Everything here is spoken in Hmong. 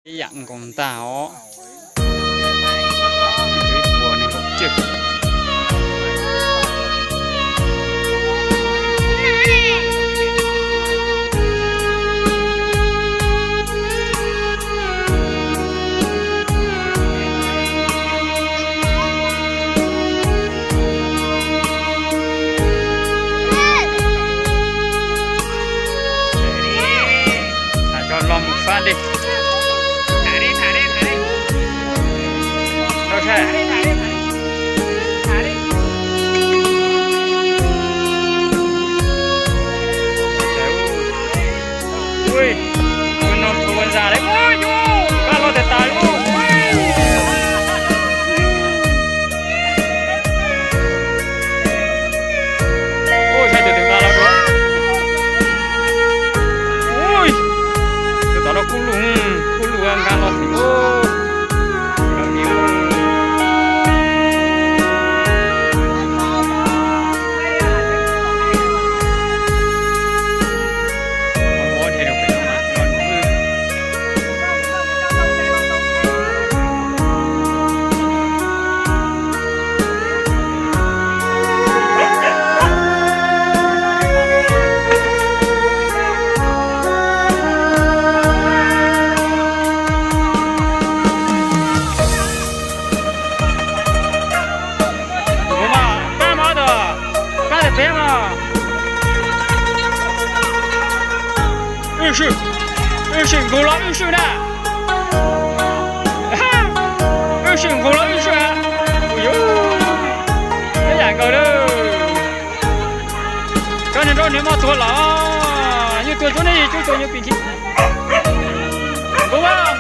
Ib yam nkaus ntag os. Ib puas nees nkaum tsiaj. Tham tso los mus fab dej. Ui, no thaum ua zam lawm, ua yus nqa los tas tas li. Ua saib tus twg nqa los dua. Ui, tus tom no kub lug, kub lug nqa los tim. Ua mas pab mov tod, pab tod peb mas. Wb swm, wb swm nkaus los wb swm na. Wb swm nkaus los wb swm. Ui yus, ib yam nkaus lawm. Cov niag nraug niag moj tuag los, yeej tuag cuab nej yeej cuab tuag nyob pis nthi. Nkaus mas,